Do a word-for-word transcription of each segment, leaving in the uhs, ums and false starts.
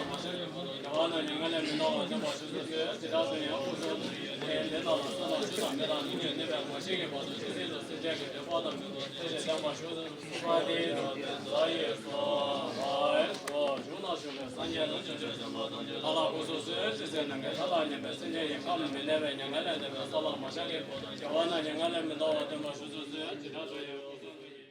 ལ་མ་ཤར་གྱི་བར་དུ། རྒྱལ་བ་རྣམས་ཀྱི་མངལ་ལས་མི་འདའ་བར་སྟོན་པར་ཞུ་གསོལ་ཞུས། དེ་དག་དོན་ཡང་དབུ་ཞྭ་དང་ཡི་གེ་ལས་དང་ལ་སོགས་དང་ཆུ་དང་མེ་དང་སྙིང་ནས་མནན་པས་ངོ་ཤེས་ཀྱི་བར་དུ་ཆུ་སྲིན་དང་སེམས་ཅན་གྱི་འདོད་པ་དང་མི་འདོད་ཐམས་ཅད་སྟོན་པར་ཞུ་གསོལ་ཞུས། པ་དེའི་ཚེ་ཏེ་ས་ཡི་སོ་ཧ་ཨེ་སོ། གཞུང་ན་བཞུགས་པའི་སངས་རྒྱས་དང་བྱང་ཆུབ་སེམས་དཔའ་ཐམས་ཅད་མཐའ་ལ་སྐུ་གསུང་ཐུགས་ཀྱི་སྲས་རྣམས་ཀྱིས་མཐའ་དག་མཉམ་པའི་སེམས་ཅན་ཡི་དམ་ལ་མི་གནས་པའི་མྱ་ངན་ལས་འདས་པའི་ས་ལ་མ་ཤར་གྱི་བར་དུ། རྒྱལ་བ་རྣམས་ཀྱི་མངལ་ལས་མི་འདའ་བར་སྟོན་པར་ཞུ་གསོལ་ཞུས། དེ་དག་དོན་ཡང་དབུ་ཞྭ་དང་ཡི་གེ་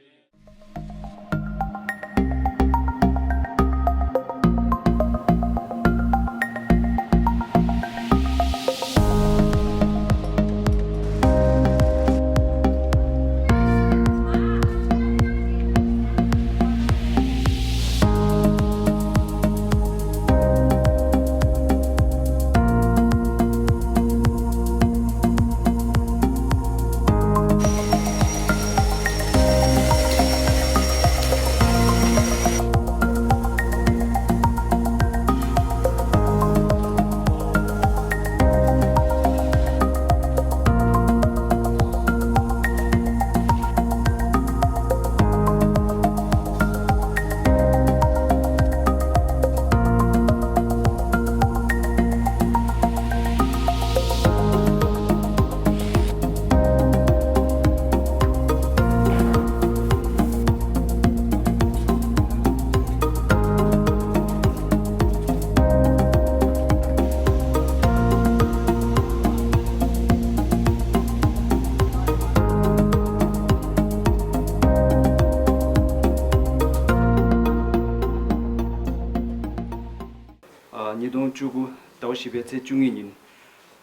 ཉིས་སྟོང་བཅུ་དགུ་ཟླ་བ་བཞི་པའི་ཚེས་བཅུ་གཉིས་ཉིན།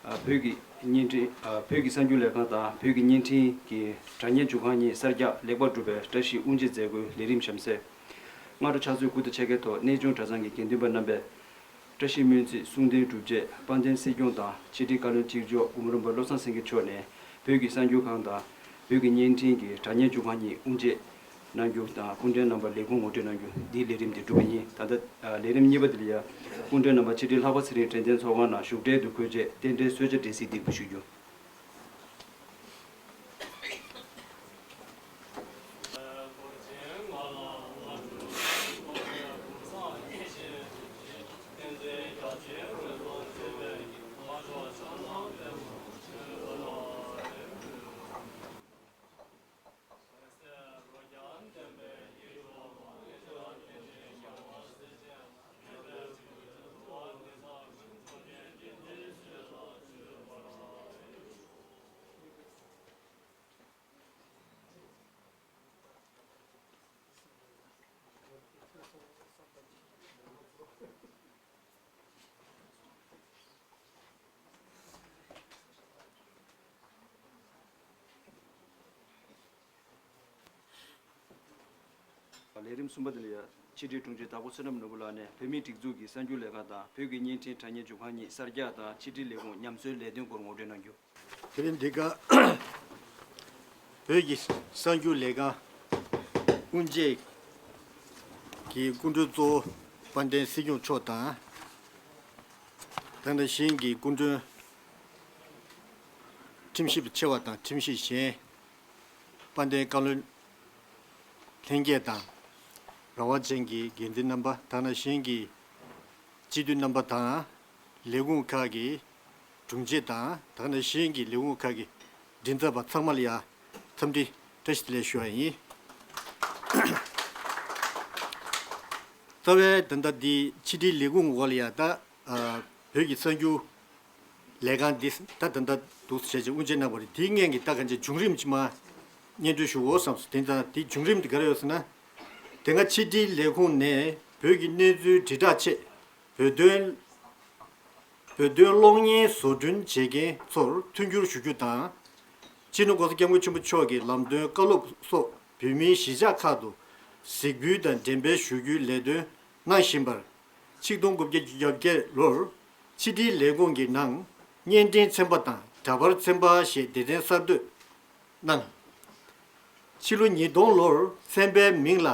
བོད་ཀྱི་བརྙན་འཕྲིན། བོད་ཀྱི་གསར་འགྱུར་ལས་ཁང་དང་བོད་ཀྱི་བརྙན་འཕྲིན་གྱི་དྲ་བརྙན་བརྒྱུད་ཁང་གཉིས་གསར་རྒྱག་ལེགས་པར་གྲུབ་པའི་བཀྲ་ཤིས་དབུ་འབྱེད་མཛད་སྒོའི་ལས་རིམ་གཤམ་གསལ། སྔ་དྲོ་ཕྱག་ཚོད་དགུ་དང་ཕྱེད་ཀའི་ཐོག་གནས་ཆུང་གྲྭ་ཚང་གི་དགེ་འདུན་པ་རྣམ་པས་བཀྲ་ཤིས་སྨོན་ཚིག་གསུང་རྟེན་སྒྲུབ་རྗེས་དཔལ་ལྡན་སྲིད་སྐྱོང་དང་ཕྱི་དྲིལ་བཀའ་བློན་གཅིག་ལྕོགས་གུ་མ་རམས་པ་བློ་བཟང་སེང་གེ་མཆོག་ནས་བོད་ཀྱི་གསར་འགྱུར་ཁང་དང་བོད་ཀྱི་བརྙན་འཕྲིན་གྱི་དྲ་བརྙན་བརྒྱུད་ཁང་གཉིས་དབུ་འབྱེད། གནང་རྒྱུ་དང་། སྐུ་མགྲོན་རྣམ་པར་ལས་ཁུངས་ངོ་སྤྲོད་གནང་རྒྱུ། འདིའི་ལས་རིམ་འདི་གྲུབ་པ་ཡིན། ད་ལྟ་ལས་རིམ་གཉིས་པ་འདི་ལ་ཡང་སྐུ་མགྲོན་རྣམ་པ་ཕྱི་དྲིལ་ལྷག་པ་ཚེ་རིང་དྲན་རྟེན་ཚོགས་ཁང་ནང་བཞུགས་གྲལ་དུ་འཁོད་རྗེས་རྟེན་འབྲེལ་གསོལ་ཇ་འབྲས་སིལ་འདེགས་འབུལ་ཞུ་རྒྱུ། ལས་རིམ་གསུམ་པ་འདི་ལ་ཡང་ཕྱི་དྲིལ་དྲུང་ཆེ་དྭགས་པོ་བསོད་ནམས་ནོར་བུ་ལགས་ནས་བོད་མིའི་སྒྲིག་འཛུགས་ཀྱི་གསར་འགྱུར་ལས་ཁང་དང་བོད་ཀྱི་བརྙན་འཕྲིན་དྲ་བརྙན་བརྒྱུད་ཁང་གཉིས་གསར་རྒྱག་དང་ཕྱི་དྲིལ་ལས་ཁུངས་ཉམས་གསོའི་ལས་དོན་སྐོར་ངོ་སྤྲོད་གནང་རྒྱུ། དེ་རིང་འདི་ག་བོད་ཀྱི་གསར་འགྱུར་ལས་ཁང་དབུ་འབྱེད་ཀྱི་སྐུ་མགྲོན་གཙོ་བོ་དཔལ་ལྡན་སྲིད་སྐྱོང་མཆོག་དང་། དེ་ནང་བཞིན་གྱི་སྐུ་མགྲོན་ཁྲིམས་ཞིབ་ཆེ་བ་དང་ཁྲིམས་ཞིབ་གཞན། དཔལ་ལྡན་བཀའ་བློན་ལྷན་རྒྱས་དང་། རང་དབང་ཅན་གྱི་འགན་འཛིན་རྣམ་པ། དེ་ནང་བཞིན་གྱི་སྤྱི་འཐུས་རྣམ་པ་དང་། ལས་ཁུངས་ཁག་གི་དྲུང་ཆེ་དང་། དེ་ནང་བཞིན་གྱི་ལས་ཁུངས་ཁག་གི་མགྲིན་ཚབ་པ་ཚང་མ་ལ་ཡང་འཚམས་འདྲི་བཀྲ་ཤིས་བདེ་ལེགས་ཞུ་བ་ཡིན། རྩ་བའི་ད་ལྟ་འདི་ཕྱི་དྲིལ་ལས་ཁུངས་འོག་ལ་ཡང་ད་ཨ་བོད་ཀྱི་གསར་འགྱུར་ལས་ཁང་འདི་ད་ད་ལྟ་འདུག་བྱས་རྗེས་དབུ་འབྱེད་གནང་བ་རེད། དེའི་སྔོན་གྱི་ད་གང་ཅི་བྱུང་རིམ་ཅིག་མར་སྙན་སྒྲོན་ཞུ་དགོས་བསམ་སོང་། དེ་ཙང་དེའི་བྱུང་རིམ་དེ་ག་རེ་ཡོད་ཟེར་ན། དེ་སྔ་ཕྱི་དྲིལ་ལས་ཁུངས་ནས་བོད་ཀྱི་གནས་ཚུལ་དྲིལ་བསྒྲགས་ཆེད་བོད་དོན་བོད་དོན་གློག་བརྙན་བཟོ་སྐྲུན་བྱེད་མཁན་ཚོར་མཐུན་འགྱུར་ཞུ་རྒྱུ་དང་། སྤྱི་ནོར་༸གོང་ས་༸སྐྱབས་མགོན་ཆེན་པོ་མཆོག་གི་ལམ་སྟོན་བཀའ་སློབ་སོགས་བོད་མིའི་གཞིས་ཆགས་ཁག་ཏུ་གཟིགས་འབུལ་དང་འགྲེམས་སྤེལ་ཞུ་རྒྱུའི་ལས་དོན་གནང་བཞིན་པར། ཆིག་སྟོང་དགུ་བརྒྱ་བརྒྱད་ལོར་ཕྱི་དྲིལ་ལས་ཁུངས་ཀྱི་ནང་བརྙན་འཕྲིན་ཚན་པ་དང་འདྲ་པར་ཚན་པ་ཞེས་སྡེ་ཚན་གསར་གཏོད་གནང་། ཕྱི་ལོ་ཉིས་སྟོང་ལོར་ཚན་པའི་མིང་ལ་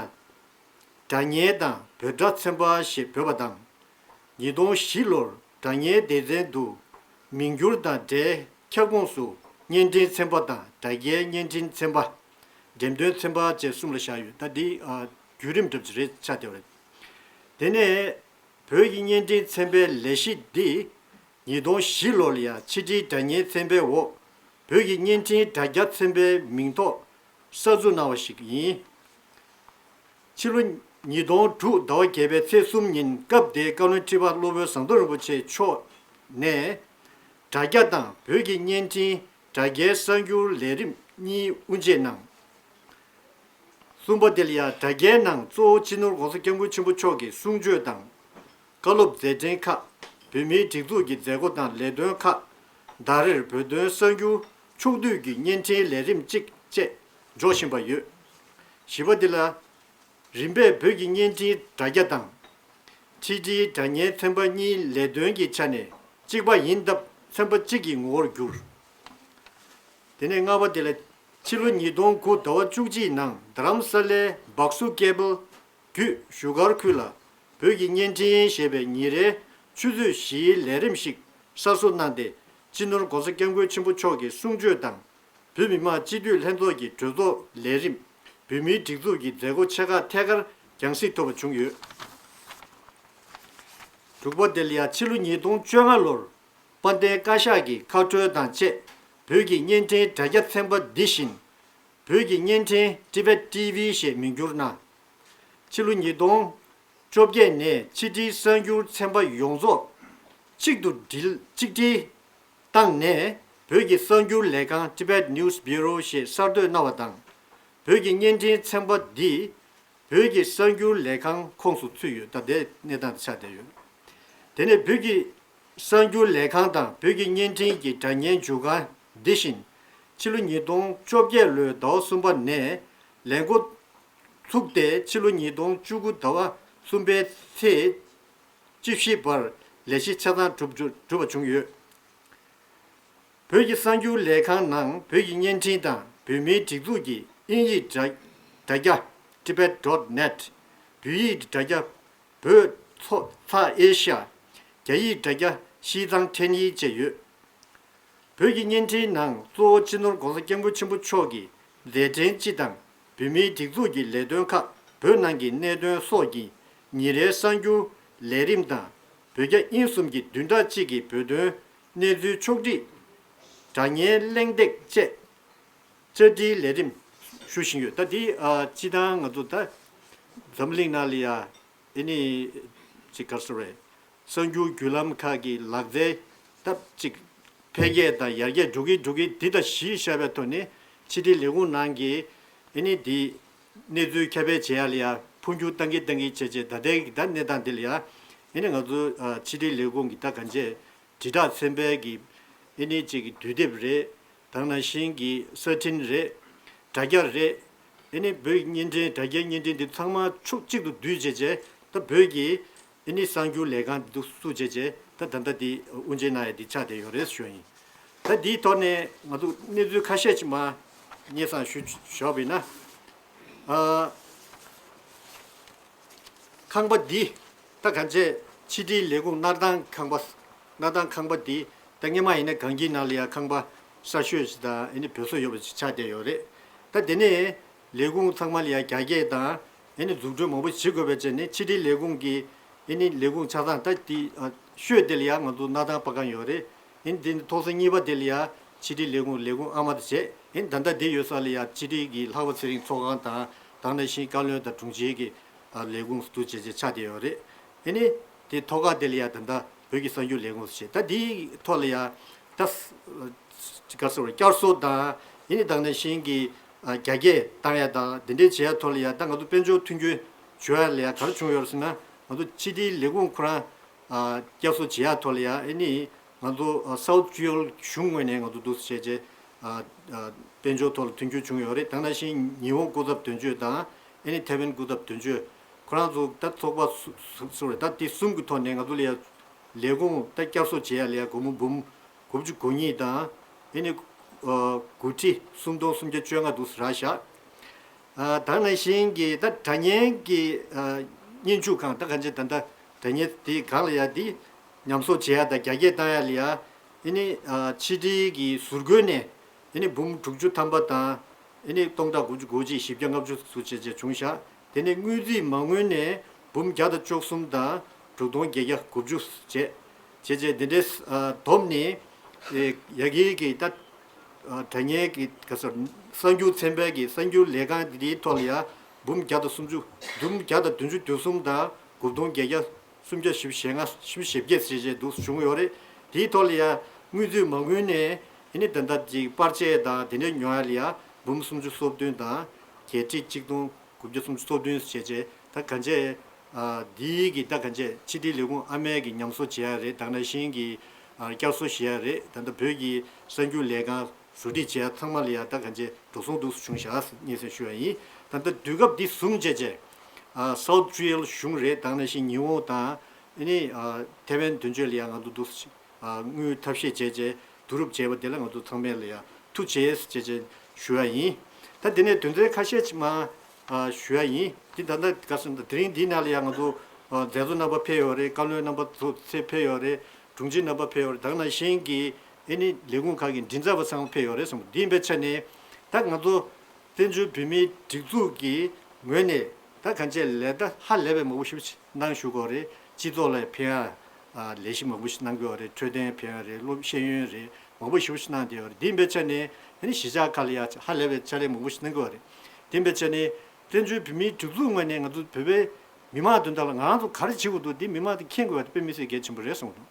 སྒྲ་བརྙན་དང་བོད་སྒྲ་ཚན་པ་ཞེས་འབོད་པ་དང་། ཉིས་སྟོང་བཞི་ལོར་སྒྲ་བརྙན་སྡེ་ཚན་དུ་མིང་བསྒྱུར་དང་འབྲེལ་ཁྱབ་ཁོངས་སུ་བརྙན་འཕྲིན་ཚན་པ་དང་སྒྲ་རྒྱའི་བརྙན་འཕྲིན་ཚན་པ། འགྲེམས་སྟོན་ཚན་པ་བཅས་གསུམ་ལ་བཞག་ཡོད། ད་འདི་ཨ་བརྒྱུད་རིམ་འདྲ་པོ་ཅིག་རེད་ཆགས་བསྡད་པ་རེད། དེ་ནས་བོད་ཀྱི་བརྙན་འཕྲིན་ཚན་པའི་ལས་གཞི་འདི་ཉིས་སྟོང་བཞི་ལོར་ལ་ཡང་ཕྱི་དྲིལ་སྒྲ་བརྙན་ཚན་པའི་འོག་བོད་ཀྱི་བརྙན་འཕྲིན་དྲ་རྒྱ་ཚན་པའི་མིང་ཐོག་གསར་འཛུགས་གནང་བ་ཞིག་ཡིན། ཕྱི་ལོ་ཉིས་སྟོང་དྲུག་ཟླ་བ་བརྒྱད་པའི་ཚེས་གསུམ་ཉིན་སྐབས་དེའི་བཀའ་བློན་ཁྲི་པ་སློབ་དཔོན་ཟམ་གདོང་རིན་པོ་ཆེ་མཆོག་ནས་དྲ་རྒྱ་དང་བོད་ཀྱི་བརྙན་འཕྲིན་དྲ་རྒྱའི་གསར་འགྱུར་ལས་རིམ་གཉིས་དབུ་འབྱེད་གནང་། གསུམ་པ་དེ་ལ་ཡང་དྲ་རྒྱའི་ནང་གཙོ་བོ་སྤྱི་ནོར་༸གོང་ས་༸སྐྱབས་མགོན་ཆེན་པོ་མཆོག་གི་གསུང་ཆོས་དང་། བཀའ་སློབ་མཛད་འཕྲིན་ཁག་བོད་མིའི་སྒྲིག་འཛུགས་ཀྱི་མཛད་སྒོ་དང་ལས་དོན་ཁག་ཟླ་རེར་བོད་དོན་གསར་འགྱུར་ཕྱོགས་བསྡུས་ཀྱི་བརྙན་འཕྲིན་ལས་རིམ་གཅིག་བཅས་འཇོག་བཞིན་པ་ཡོད། བཞི་པ་འདི་ལ། རིམ་པས་བོད་ཀྱི་བརྙན་འཕྲིན་དྲ་རྒྱ་དང་། ཕྱི་དྲིལ་དྲ་བརྙན་ཚན་པ་གཉིས་ལས་དོན་གྱི་ཆ་ནས་གཅིག་པ་ཡིན་སྟབས་ཚན་པ་གཅིག་གི་ངོ་བོར་གྱུར། དེ་ནས་ལྔ་པ་དེ་ལ། ཕྱི་ལོ་ཉིས་སྟོང་དགུ་ཟླ་བ་བཅུ་གཅིག་ནང་རྡ་རམ་ས་ལའི་སྦག་སུ་ཀེ་བལ་བརྒྱུད་བཞུགས་སྒར་ཁུལ་ལ་བོད་ཀྱི་བརྙན་འཕྲིན་ཞེས་པའི་ཉིན་རེའི་ཆུ་ཚོད་བཞིའི་ལས་རིམ་ཞིག་གསར་བཟོ་གནང་སྟེ། སྤྱི་ནོར་༸གོང་ས་༸སྐྱབས་མགོན་ཆེན་པོ་མཆོག་གི་གསུང་ཆོས་དང་། བོད་མི་མང་སྤྱི་འཐུས་ལྷན་ཚོགས་ཀྱི་གྲོས་ཚོགས་ལས་རིམ། བོད་མིའི་སྒྲིག་འཛུགས་ཀྱི་མཛད་སྒོ་ཆེ་ཁག་ཐད་ཀར་རྒྱང་སྲིང་ཐུབ་པ་བྱུང་ཡོད། དྲུག་པ་དེ་ལ་ཡང་ཕྱི་ལོ་ཉིས་སྟོང་བཅོ་ལྔ་ལོར་དཔལ་ལྡན་བཀའ་ཤག་གི་ཁ་འཕྲོད་དང་བཅས་བོད་ཀྱི་བརྙན་འཕྲིན་དྲ་རྒྱ་ཚན་པ་འདི་བཞིན་བོད་ཀྱི་བརྙན་འཕྲིན་Tibet T V ཞེས་མིང་བསྒྱུར་གནང་། ཕྱི་ལོ་ཉིས་སྟོང་བཅོ་བརྒྱད་ནས་ཕྱི་དྲིལ་གསར་འགྱུར་ཚན་པ་ཡོངས་རྫོགས་གཅིག་ཏུ་སྒྲིལ་གཅིག་སྒྲིལ་བཏང་ནས་བོད་ཀྱི་གསར་འགྱུར་ལས་ཁང་Tibet News Bureau ཞེས་གསར་གཏོད་གནང་བ་དང་། བོད་ཀྱི་བརྙན་འཕྲིན་ཚན་པ་འདི་བོད་ཀྱི་གསར་འགྱུར་ལས་ཁང་ཁོངས་སུ་ཚུད་ཡོད། ད་ལྟའི་གནས་སྟངས་དེ་ཆགས་བསྡད་ཡོད། དེ་ནས་བོད་ཀྱི་གསར་འགྱུར་ལས་ཁང་དང་བོད་ཀྱི་བརྙན་འཕྲིན་གྱི་དྲ་བརྙན་བརྒྱུད་ཁང་འདི་བཞིན་ཕྱི་ལོ་ཉིས་སྟོང་བཅོ་བརྒྱད་ལོའི་ཟླ་བ་གསུམ་པ་ནས་ལས་འགོ་ཚུགས་ཏེ་ཕྱི་ལོ་ཉིས་སྟོང་བཅུ་དགུ་ཟླ་བ་གསུམ་པའི་ཚེས་བཅུ་བཞི་བར་ལས་གཞི་ཆ་ཚང་གྲུབ་གྲུབ་པ་བྱུང་ཡོད། བོད་ཀྱི་གསར་འགྱུར་ལས་ཁང་ནང་བོད་ཀྱི་བརྙན་འཕྲིན་དང་བོད་མིའི་སྒྲིག་འཛུགས་ཀྱི་དབྱིན་ཡིག་དྲ་དྲ་རྒྱ། Tibet dot net། བོད་ཡིག་དྲ་རྒྱ་བོད་མཚོ་ཚ་ཨེ་ཤ་ཡ། རྒྱ་ཡིག་དྲ་རྒྱ་ཤིས་ཙང་ཐེན་ཡིག་བཅས་ཡོད། བོད་ཀྱི་བརྙན་འཕྲིན་ནང་གཙོ་བོ་སྤྱི་ནོར་༸གོང་ས་༸སྐྱབས་མགོན་ཆེན་པོ་མཆོག་གི་མཛད་འཕྲིན་སྤྱི་དང་བོད་མིའི་སྒྲིག་འཛུགས་ཀྱི་ལས་དོན་ཁག་བོད་ནང་གི་གནད་དོན་སོགས་ཀྱི་ཉིན་རེའི་གསར་འགྱུར་ལས་རིམ་དང་བོད་རྒྱ་དབྱིན་གསུམ་གྱི་བདུན་ཕྲག་གཅིག་གི་བོད་དོན་གནས་ཚུལ་ཕྱོགས་བསྒྲིགས། དྲ་བརྙན་གླེང་སྟེགས་བཅས་བཅར་འདྲིའི་ལས་རིམ་ཞུ་བཞིན་ཡོད། ད་འདི་ཨ་སྤྱི་བཏང་ང་ཚོ་ད་འཛམ་གླིང་ནང་ལ་ཡ་ཨེ་ནི་ཅིག་ག་རེ་ཟེར་རེད། གསར་འགྱུར་བརྒྱུད་ལམ་ཁག་གི་ལག་རྩལ་ད་ཅིག་འཕེལ་རྒྱས་དང་ཡར་རྒྱས་འགྲོ་གི་འགྲོ་གི་འདི་ད་གཞི་བཞག་པའི་ཐོག་ནས་ཕྱི་དྲིལ་ལས་ཁུངས་ནང་གི་ཨེ་ནི་འདི་གནས་ཚུལ་ཁྱབ་སྤེལ་བྱེད་ཡ་ལ་ཡ་འཕོ་འགྱུར་བཏང་གི་བཏང་གི་བྱས་བྱས་ད་ལྟའི་གི་ད་གནས་སྟངས་འདི་ལ་ཡ་ཨེ་ནི་ང་ཚོ་ཨ་ཕྱི་དྲིལ་ལས་ཁུངས་ཀྱི་ད་གང་བྱས་དྲིལ་བསྒྲགས་ཚན་པའི་གི་ཨེ་ནི་ཅིག་གི་དུས་དེབ་རེད། དེ་ནང་བཞིན་གྱི་གསར་འཕྲིན་རེད། དྲ་རྒྱ་རེད། ཨེ་ནི་བོད་བརྙན་འཕྲིན་དྲ་རྒྱའི་བརྙན་འཕྲིན་འདི་ཚང་མ་ཕྱོགས་གཅིག་ཏུ་བསྡུས་བྱས་བྱས་ད་བོད་ཀྱི་ཨེ་ནི་གསར་འགྱུར་ལས་ཁང་འདི་བཙུགས་བྱས་བྱས་ད་ད་ལྟ་འདི་དབུ་འབྱེད་གནང་ཡ་འདི་ཆགས་བསྡད་ཡོད་རེད་ཞུ་ཡ་ཡིན། ད་འདིའི་ཐོག་ནས་ང་ཚོ་གནས་ཚུལ་ཁ་ཤས་ཅིག་མར་སྙན་སེང་ཞུ་ཞོག་པ་ཡིན་ན། ཨ། ཁང་པ་འདི་ད་གང་བྱས་ཕྱི་དྲིལ་ལས་ཁུངས་སྣར་ཐང་ཁང་པ། སྣར་ཐང་ཁང་པ་འདི་ད་སྔོན་མ་ཡིན་ན་སྒང་གི་ནང་ལ་ཡ་ཁང་པ་གསར་ཤོས་ཤིག་དང་ཨེ་ནི་བོད་བཟོ་ཡོད་པ་ཞིག་ཆགས་བསྡད་ཡོད་རེད། ད་དེ་ནས་ལས་ཁུངས་ཚང་མ་ལ་ཡ་རྒྱ་སྐྱེད་དང་ཨེ་ནི་འཛུགས་སྐྲུན་མང་པོ་བྱེད་དགོས་པའི་ཆ་ནས་ཕྱི་དྲིལ་ལས་ཁུངས་ཀྱི་ཨེ་ནི་ལས་ཁུངས་ཆ་ཚང་ད་འདི་ཤོས་དེ་ལ་ཡ་ང་ཚོ་སྣར་ཐང་པ་ཁང་ཡོད་རེད། ཨེ་ནི་དེ་ནི་ཐོག་ས་གཉིས་པ་དེ་ལ་ཡ་ཕྱི་དྲིལ་ལས་ཁུངས་ལས་ཁུངས་ཨ་མ་དེ་བྱས། ཨེ་ནི་ད་ལྟ་དེ་ཡོད་ས་ལ་ཡ་ཕྱི་དྲིལ་གྱི་ལྷག་པ་ཚེ་རིང་ཚོགས་ཁང་དང་དེ་ནང་བཞིན་བཀའ་བློན་དང་དྲུང་ཆེ་གི་ཨ་ལས་ཁུངས་སུ་བྱས་བྱས་ཆགས་བསྡད་ཡོད་རེད། ཨེ་ནི་དེ་ཐོག་ཁ་དེ་ལ་ཡ་ད་ལྟ་བོད་ཀྱི་གསར་འགྱུར་ལས་ཁུངས་སུ་བྱས། ད་དེའི་ཐོག་ལ་ཡ་ད་ག་རེ་ཟེར་བསྐྱར་གསོ་དང་ཨེ་ནི་དེ་ནང་བཞིན་གྱི་ཨ་རྒྱ་སྐྱེད་བཏང་ཡ་དང་དེ་འདྲའི་བྱེད་ཡ་ཐོག་ལ་ཡ་ད་ང་ཚོ་དཔལ་འབྱོར་མཐུན་འགྱུར་བྱུང་ཡ་ལ་ཡ་ག་རེ་བྱུང་ཡོད་རེད་ཟེར་ན། ང་ཚོ་ཕྱི་དྲིལ་ལས་ཁུངས་ཁོ་རང་ཨ་བསྐྱར་གསོ་བྱེད་ཡ་ཐོག་ལ་ཡ་ཨེ་ནི་ང་ཚོ་ཨ་སའུ་ཐི་ཇུ་ཨེལ་གཞུང་ངོས་ནས་ང་ཚོ་འདུག་སེ་བྱས་བྱས་ཨ་ཨ་དཔལ་འབྱོར་ཐོག་ལ་མཐུན་འགྱུར་བྱུང་ཡོད་རེད། དེ་ནང་བཞིན་ཉི་ཧོང་སྐུ་ཚབ་དོན་གཅོད་དང་ཨེ་ནི་ཐེ་ཝན་སྐུ་ཚབ་དོན་གཅོད་ཁོ་རང་ཚོ་ད་ཚོགས་པ་སུ་སུ་སུ་རེད། ད་དེ་གསུམ་གྱི་ཐོག་ནས་ང་ཚོ་ལ་ཡ་ལས་ཁུངས་ད་བསྐྱར་གསོ་བྱེད་ཡ་ལ་ཡ་སྒོར་མོ་འབུམ་དགུ་བཅུ་གོ་གཉིས་དང་ཨེ་ནི་ཨ་དགུ་ཁྲི་སུམ་སྟོང་སུམ་བརྒྱ་བཅོ་ལྔ་འདུག་སེ་རག་བཞག་ཨ་དེ་ནང་བཞིན་གྱི་ད་དྲ་བརྙན་གྱི་ཨ་སྙན་ཞུ་ཁང་ད་གང་ཅི་ད་ལྟ་དྲ་བརྙན་དེ་གང་ལ་ཡ་དེ་ཉམས་གསོ་བྱེད་ཡ་དང་རྒྱ་སྐྱེད་བཏང་ཡ་ལ་ཡ་ཨེ་ནི་ཨ་ཕྱི་དྲིལ་གྱི་ཟུར་བཀོལ་ནས་ཨེ་ནི་འབུམ་དྲུག་ཅུ་ཐམ་པ་དང་ཨེ་ནི་སྟོང་ཕྲག་དགུ་བཅུ་གོ་གཅིག་བཞི་བརྒྱ་ལྔ་བཅུ་ཙམ་བྱས་བྱས་བྱུང་བཞག་དེ་ནས་དངུལ་རྩིས་མ་དངུལ་ནས་འབུམ་བརྒྱ་དང་བཅུ་གསུམ་དང་དྲུག་སྟོང་བརྒྱད་བརྒྱ་དགུ་བཅུ་བྱས། བྱས་རྗེས་འདི་འདྲའི་ཨ་བསྡོམས་ནས་ཨེ་ཡ་གི་གི་ད་ཨ་དྲ་བརྙན་གྱི་ག་ཟེར་གསར་འགྱུར་ཚན་པའི་གི་གསར་འགྱུར་ལས་ཁང་འདི་འདིའི་ཐོག་ལ་ཡ་འབུམ་བརྒྱ་དང་སུམ་ཅུ་འབུམ་བརྒྱ་དང་བདུན་ཅུ་དོན་གསུམ་དང་དགུ་སྟོང་བརྒྱད་བརྒྱ་སུམ་བརྒྱ་བཞི་བཅུ་ཞེ་ལྔ་བཞི་བཅུ་ཞེ་བརྒྱད་ཟེར་བྱས་འདུག་བྱུང་ཡོད་རེད། དེའི་ཐོག་ལ་ཡ་དངུལ་རྩིས་མ་དངུལ་ནས་ཨེ་ནི་ད་ལྟ་ཅིག་པར་ཆས་དང་དེ་འདྲའི་ཉོ་ཡ་ལ་ཡ་འབུམ་སུམ་ཅུ་སོ་བདུན་དང་བརྒྱད་ཁྲི་གཅིག་སྟོང་དགུ་བརྒྱ་སུམ་ཅུ་སོ་བདུན་ཟེར་བྱས་ད་གང་ཅི། ཨ་འདིའི་གི་ད་གང་ཅི་ཕྱི་དྲིལ་ལས་ཁུངས་ཨ་མའི་གི་ཉམས་གསོ་བྱེད་ཡ་རེད། དེ་ནང་བཞིན་གི་ཨ་བསྐྱར་གསོ་བྱེད་ཡ་རེད། ད་ལྟ་བོད་ཀྱི་གསར་འགྱུར་ལས་ཁང་བཟོ་སྒྲིག་བྱེད་ཡ་ཚང་མ་ལ་ཡ་ད་གང་ཅི་འགྲོ་སོང་འདུག་སེ་བྱུང་བཞག་སྙན་སེང་ཞུ་ཡ་ཡིན། ད་ལྟ་དུས་སྐབས་འདི་བཟུང་བྱས་བྱས་ཨ་སའུ་ཐི་ཇུ་ཨེལ་གཞུང་རེད། དེ་ནང་བཞིན་ཉི་ཧོང་དང་ཨ་ནི་ཨ་ཐེ་ཝན་དོན་གཅོད་ལ་ཡ་ང་ཚོ་འདུག་སེ་ཨ་དངུལ་ཐབས་ཤེས་བྱས་བྱས་བསྡུ་རུབ་བྱས་པ་དེ་ལ་ང་ཚོ་ཚང་མས་ལ་ཡ་ཐུགས་རྗེ་ཆེ་ཞེས་ཞུ་ཡ་ཡིན། ད་དེ་ནས་དོན་ཚན་ཁ་ཤས་ཅིག་མར་ཨ་ཞུ་ཡ་ཡིན། འདི་ད་ལྟ་ག་ཟེར་ན་དེ་རིང་འདིའི་ནང་ལ་ཡང་ང་ཚོ་ཨ་མཛད་གཙོ་རྣམ་པ་ཕེབས་ཡོད་རེད། བཀའ་བློན་རྣམ་པ་ཚོ་ཚོ་ཕེབས་ཡོད་རེད། དྲུང་ཆེ་རྣམ་པ་ཕེབས་ཡོད་རེད། དེ་ནང་བཞིན་གྱི་ཨེ་ནི་ལས་ཁུངས་ཁག་གི་མགྲིན་ཚབ་པ་ཚང་མ་ཕེབས་ཡོད་རེད་གསུངས། འདི་ཡིན་པའི་ཆ་ནས་ད་ང་ཚོ་བཙན་བྱོལ་བོད་མིའི་སྒྲིག་འཛུགས་ཀྱི་ངོས་ནས་ད་གང་ཅི་ལས་ད་ཧ་ལས་པའི་མང་པོ་ཞིག་གནང་བཞུགས་ཡོད་རེད། སྤྱི་ཚོགས་ལ་ཕན་ཡ་ཨ་ལས་གཞི་མང་པོ་ཞིག་གནང་གི་ཡོད་རེད། འཕྲོད་བསྟེན་ཕན་ཡ་རེད། སློབ་ཤེས་ཡོན་རེད། མང་པོ་ཞེ་པོ་ཞིག་གནང་བསྡད་ཡོད་རེད། དེ་ཡིན་པའི་ཆ་ནས་ཨ་ནི་གཞིས་ཆགས་ཁག་ལ་ཡ་ཧ་ལས་པའི་ཕྱག་ལས་མང་པོ་ཞིག་གནང་གི་ཡོད་རེད། དེ་ཡིན་པའི་ཆ་ནས་བཙན་བྱོལ་བོད་མིའི་སྒྲིག་འཛུགས་ངོས་ནས་ང་ཚོ་བོད་པའི་མི་མང་དོན་དག་ལ་ང་རང་ཚོ་ག་རེ་བྱེད་དགོས་འདུག་འདི་མི་མང་དང་མཁྱེན་དགོས་པ་དེ་དཔེ་མི་སྲིད་གལ་ཆེན་པོ་རེད་གསུངས་འདུག་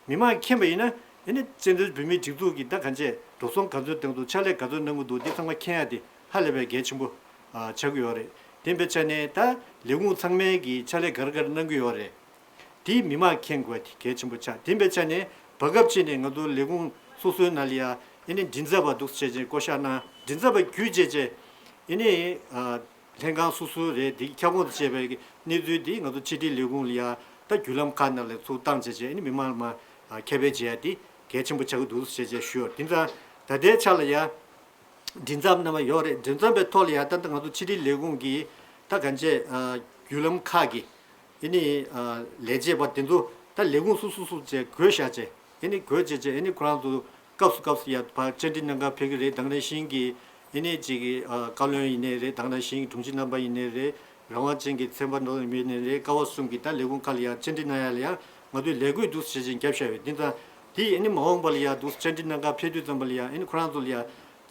མི་མང་མཁྱེན་པ་ཡིན་ན་ཨ་ནི་བཙན་བྱོལ་བོད་མིའི་སྒྲིག་འཛུགས་ཀྱི་ད་གང་ཅི་འགྲོ་སོང་ག་ཚོད་བཏང་འདུག་ཕྱག་ལས་ག་ཚོད་གནང་གི་འདུག་འདི་ཚང་མ་མཁྱེན་ཡ་དེ་ཧ་ལས་པའི་གལ་ཆེན་པོ་ཨ་ཆགས་ཀྱི་ཡོད་རེད། དེ་ཡིན་པའི་ཆ་ནས་ད་ལས་ཁུངས་ཚང་མས་ཀྱི་ཕྱག་ལས་ག་རེ་ག་རེ་གནང་གི་ཡོད་རེད། དེ་མི་མང་མཁྱེན་དགོས་དེ་གལ་ཆེན་པོ་ཆགས། དེ་ཡིན་པའི་ཆ་ནས་བར་སྐབས་ཅིག་ནས་ང་ཚོ་ལས་ཁུངས་སོ་སོའི་ནང་ལ་ཡ་ཨེ་ནི་མགྲིན་ཚབ་པ་འདུག་སེ་བྱས་བྱས་བསྐོ་བཞག་གནང་། མགྲིན་ཚབ་པ་བརྒྱུད་བྱས་བྱས་ཨེ་ནི་ཨ་ལྷན་ཁང་སོ་སོའི་རེད། དེ་ཁྱབ་ཁོངས་སུ་བྱས་པའི་གནས་ཚུལ་དེ་ང་ཚོ་ཕྱི་དྲིལ་ལས་ཁུངས་ལ་ཡ་ད་བརྒྱུད་ལམ་ཁག་ནང་ལ་ཚུར་བཏང་བྱས་བྱས་ཨེ་ནི་མི་མང་ལ་མར་ཨ་ཁྱབ་སྤེལ་བྱེད་ཡ་དེ་གལ་ཆེན་པོ་ཆགས་ཀྱི་འདུག་སེ་བྱས་བྱས་ཞུ་ཡོད། དེ་ཙང་ད་ལྟའི་ཆ་ལ་ཡ། མགྲིན་ཚབ་རྣམ་པ་ཡོད་རེད། མགྲིན་ཚབ་པའི་ཐོག་ལ་ཡ་ད་ལྟ་ང་ཚོ་ཕྱི་དྲིལ་ལས་ཁུངས་ཀྱི་ ད་གང་བྱས་ཨ་བརྒྱུད་ལམ་ཁག་གི་ཨེ་ནི་ཨ་ལས་བྱེད་པ་དེ་ཚོ་ད་ལས་ཁུངས་སོ་སོ་སོ་བྱས་བགོས་བཞག་བྱས་ཨེ་ནི་བགོས་བྱས་བྱས་ཨེ་ནི་ཁོ་རང་ཚོ་སྐབས་སུ་སྐབས་སུ་ཡ་ཕར་བཅར་འདྲི་གནང་གར་ཕེབས་ཀྱི་རེད། ད་ག་ནང་བཞིན་གྱི་ཨེ་ནི་ཅིག་གི་ཨ་བཀའ་བློན་ཡིན་ནའི་རེད། ད་ག་ནང་བཞིན་གྱི་དྲུང་ཆེ་རྣམ་པ་ཡིན་ནའི་རེད། རང་དབང་ཅན་གྱི་ཚན་པ་འགྲོ་ཡིན་ནའི་རེད། ཀ་བ་གསུམ་གྱི་ད་ལས་ཁུངས་ཁག་ལ་ཡ་བཅར་འདྲི་གནང་ཡ་ལ་ཡ་ང་ཚོས་ལས་བགོས་འདུག་སེ་བྱེད་བཞིན་བརྒྱབ་བཞག་ཡོད། དེ་ཙང་དེ་ཨེ་ནི་མ་འོངས་པ་ལ་ཡ་འདུག་སེ་བཅར་འདྲི་གནང་གར་ཕེབས་དུས་ཙམ་པ་ལ་ཡ་ཨེ་ནི་ཁོ་རང་ཚོ་ལ་ཡ་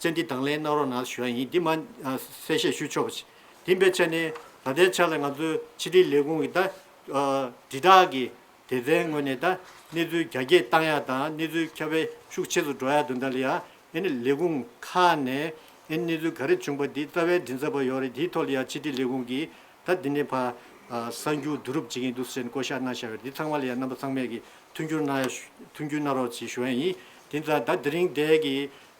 བཅར་འདྲི་དང་ལེན་གནང་རོགས་གནང་ཞུ་ཡ་ཡིན། འདི་མ་ཨ་གསལ་བཤད་ཞུ་ཆོག་པ་ཞིག་དེ་འབད་ཆ་ནས་ད་ལྟའི་ཆ་ལ་ང་ཚོའི་ཕྱི་དྲིལ་ལས་ཁུངས་ཀྱི་ད་ཨ་དྲིལ་བསྒྲགས་ཀྱི་སྡེ་ཚན་ངོས་ནས་ད་གནས་ཚུལ་རྒྱ་སྐྱེད་བཏང་ཡ་དང་གནས་ཚུལ་ཁྱབ་སྤེལ་ཤུགས་ཆེ་ཙམ་འགྲོ་ཡ་དོན་དག་ལ་ཡ་ཨེ་ནི་ལས་ཁུངས་ཁག་ནས་ཨེ་ནི་གནས་ཚུལ་ག་རེ་བྱུང་པ་འདི་རྩ་བའི་མགྲིན་ཚབ་པ་ཡོད་རེད། དེའི་ཐོག་ལ་ཡ་ཕྱི་དྲིལ་ལས་ཁུངས་ཀྱིས་ད་འདི་ནས་ཕར་ཨ་གསར་འགྱུར་བསྡུ་རུབ་བྱེད་ཀྱིན་འདུག་ཟེར་ནས་བཀོད་ཤག་གནང་བཞག་ཡོད་རེད། འདི་ཚང་མ་ལ་ཡ་རྣམ་པ་ཚང་མས་ཀྱི་མཐུན་འགྱུར་གནང་ཡ་ཞུ་མཐུན་འགྱུར་གནང་རོགས་ཞེས་ཞུ་ཡ་ཡིན། དེ་ཙང་ད་དེ་རིང་འདས་ཀྱི་